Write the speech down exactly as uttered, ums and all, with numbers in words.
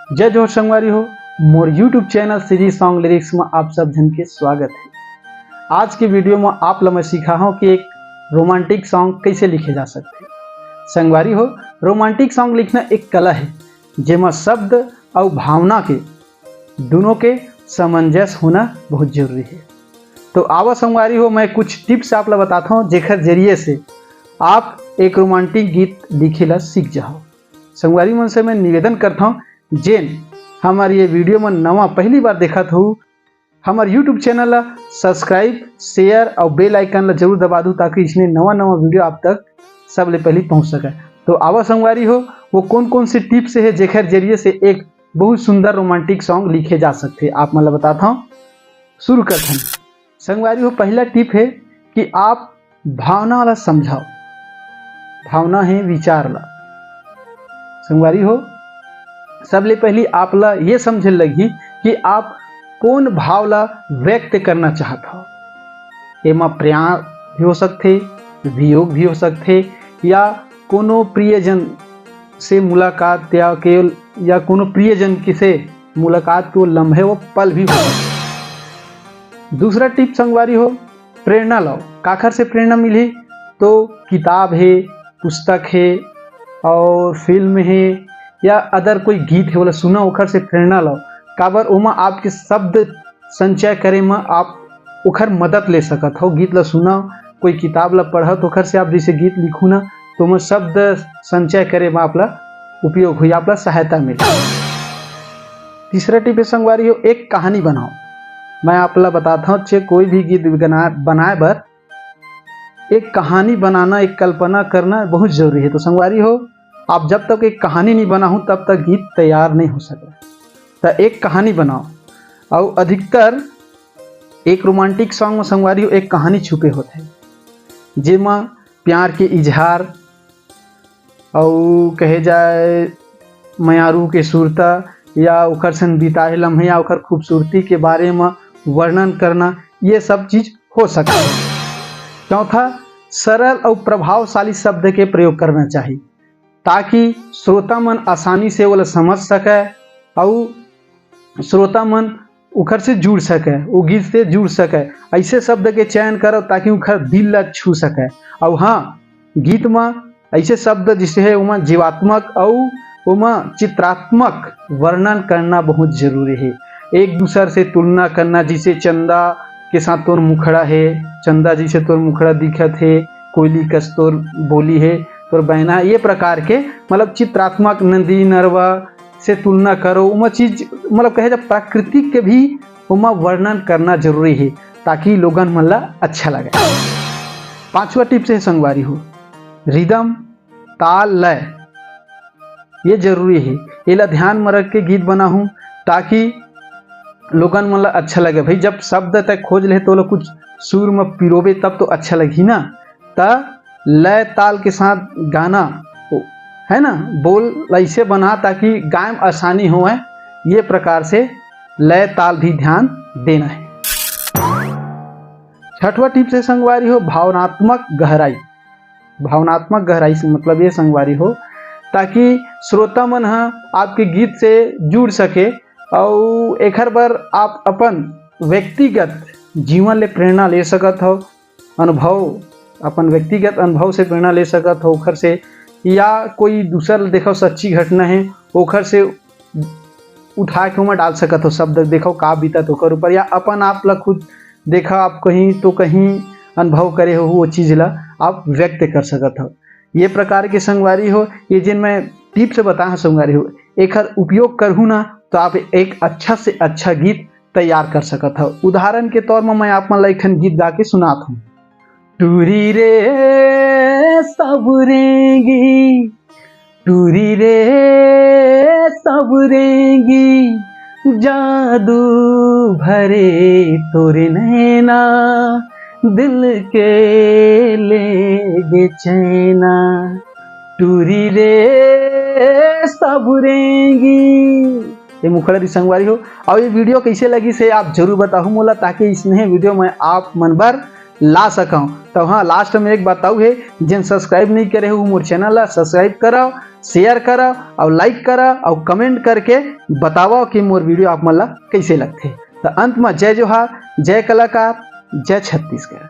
जय जोहार संगवारी हो, मोर YouTube channel CG song lyrics में आप सब झन के स्वागत है। आज के वीडियो में आप ला मैं सिखाहूँ कि एक रोमांटिक सॉन्ग कैसे लिखे जा सकते हैं। संगवारी हो, रोमांटिक सॉन्ग लिखना एक कला है, जेमा शब्द और भावना के दोनों के सामंजस्य होना बहुत जरूरी है। तो आवा संगवारी हो, मैं कुछ टिप्स आप ला बताता हूँ, जेकर जरिए से आप एक रोमांटिक गीत लिखे ला सीख जाओ। संगवारी मन से मैं निवेदन करता हूँ, जेन हमारे ये वीडियो में नवा पहली बार देखत हो, हमारे YouTube चैनल ला सब्सक्राइब, शेयर और बेल आइकन ला जरूर दबा दू, ताकि इसने नवा नवा वीडियो आप तक सबले पहले पहुंच सके। तो आवा संगवारी हो, वो कौन कौन से टिप्स है, जेकर जरिए से एक बहुत सुंदर रोमांटिक सॉन्ग लिखे जा सकते, आप मन ला बताता हूँ। शुरू करते हैं। संगवारी हो, पहला टिप है कि आप भावना ला समझाओ। भावना है विचार ला। संगवारी हो, सबले पहली आप ला ये समझे लगही कि आप कौन भाव ला व्यक्त करना चाहत हो। एमा प्यार भी हो सकथे, वियोग भी हो सकथे, या कोनो प्रियजन से मुलाकात, या केवल या कोनो प्रियजन के से मुलाकात के वो लम्हे, वो पल भी हो सकथे। दूसरा टिप संगवारी हो, प्रेरणा लाओ। काखर से प्रेरणा मिली? तो किताब है, पुस्तक है और फिल्म है, या अदर कोई गीत है, ओला सुना, ओखर से प्रेरणा लाओ। काबर ओमा आपके शब्द संचय करे में आप ओखर मदद ले सकत हो। गीत ला सुना, कोई किताब ला पढ़त, ओखर से आप जैसे गीत लिखू ना, तो ओमा शब्द संचय करे में आप ला उपयोग हुई, आप ला सहायता मिली। तीसरा टिप है संगवारी हो, एक कहानी बनाओ। मैं आप ला बताता हूँ, चे कोई भी गीत बना-, बनाए बर एक कहानी बनाना, एक कल्पना करना बहुत जरूरी है। तो संगवारी हो, आप जब तक एक कहानी नहीं बनाहू, तब तक गीत तैयार नहीं हो सकता। तो एक कहानी बनाओ, और अधिकतर एक रोमांटिक सॉन्ग में संगवारी हो, एक कहानी छुपे होते हैं, जेमा प्यार के इजहार, और कहे जाए मयारू के सुरता, या ओकर संग बिताए लम्हे, या ओकर खूबसूरती के बारे में वर्णन करना, ये सब चीज हो सकता है। चौथा, सरल और प्रभावशाली शब्द के प्रयोग करना चाहिए, ताकि श्रोता मन आसानी से ओला समझ सके और श्रोता मन उखर से जुड़ सके, वो गीत से जुड़ सके। ऐसे शब्द के चयन करो, ताकि उखर दिल ला छू सके। और हाँ, गीत में ऐसे शब्द जिसे है, ओमा जीवात्मक और ओमा चित्रात्मक वर्णन करना बहुत जरूरी है। एक दूसर से तुलना करना, जिसे चंदा के साथ तोर मुखड़ा है, चंदा जैसे तोर मुखड़ा दिखत है, कोयली कस तोर बोली है, तोर बैना, ये प्रकार के, मतलब, चित्रात्मक नदी नरवा से तुलना करो। ओमा चीज, मतलब, कहे जा, प्राकृतिक के भी ओमा वर्णन करना जरूरी है, ताकि लोगन मन ला अच्छा लगे। पांचवा टिप्स है संगवारी हो, रिदम, ताल, लय, ये जरूरी है। एला ध्यान में रख के गीत बनाहूँ, ताकि लोगन मन ला अच्छा लगे। भाई, जब शब्द तय खोज ले, तो ओला कुछ सुर में पिरोबे, तब तो अच्छा लगही ना। त लय ताल के साथ गाना, है ना, बोल ऐसे बना, ताकि गाय में आसानी होए। ये प्रकार से लय ताल भी ध्यान देना है। छठवा टिप्स है संगवारी हो, भावनात्मक गहराई। भावनात्मक गहराई से मतलब ये संगवारी हो, ताकि श्रोता मन ह आपके गीत से जुड़ सके, और एखर बर आप अपन व्यक्तिगत जीवन ले प्रेरणा ले सकत हो, अनुभव, अपन व्यक्तिगत अनुभव से प्रेरणा ले सकत हो ओखर से, या कोई दूसर, देखो, सच्ची घटना है, ओखर से उठा के ओमा डाल सकत हो शब्द, देखो का बीतत ओकर ऊपर, या अपन आप ला खुद देखा, आप कहीं तो कहीं अनुभव करे हो, वो चीज ला आप व्यक्त कर सकत हो। ये प्रकार के संगवारी हो, ये जिन मैं टिप्स बताए हूँ संगवारी हो, एखर उपयोग करहू ना, तो आप एक अच्छा से अच्छा गीत तैयार कर सकत हो। उदाहरण के तौर में मैं आप मन ला एक ठन गीत गा के सुनात हूँ। टूरी रे सब रेंगी, टूरी रे सब रेंगी, जादू भरे तोरे नैना, दिल के ले गे चैना। टूरी रे सब रेंगी। ये मुखड़ा रही संगवारी हो। और ये वीडियो कैसे लगी से आप जरूर बताहू मोला, ताकि इसने वीडियो में आप मन बर ला सकव। तो हाँ, लास्ट में एक बात अउ हे, जेन सब्सक्राइब नहीं करे हो मोर चैनल ला सब्सक्राइब करव, शेयर करव अउ लाइक करव अउ कमेंट करके बतावव कि मोर वीडियो आप मन ला कैसे लगथे। तो अंत में जय जोहार, जय कलाकार, जय छत्तीसगढ़।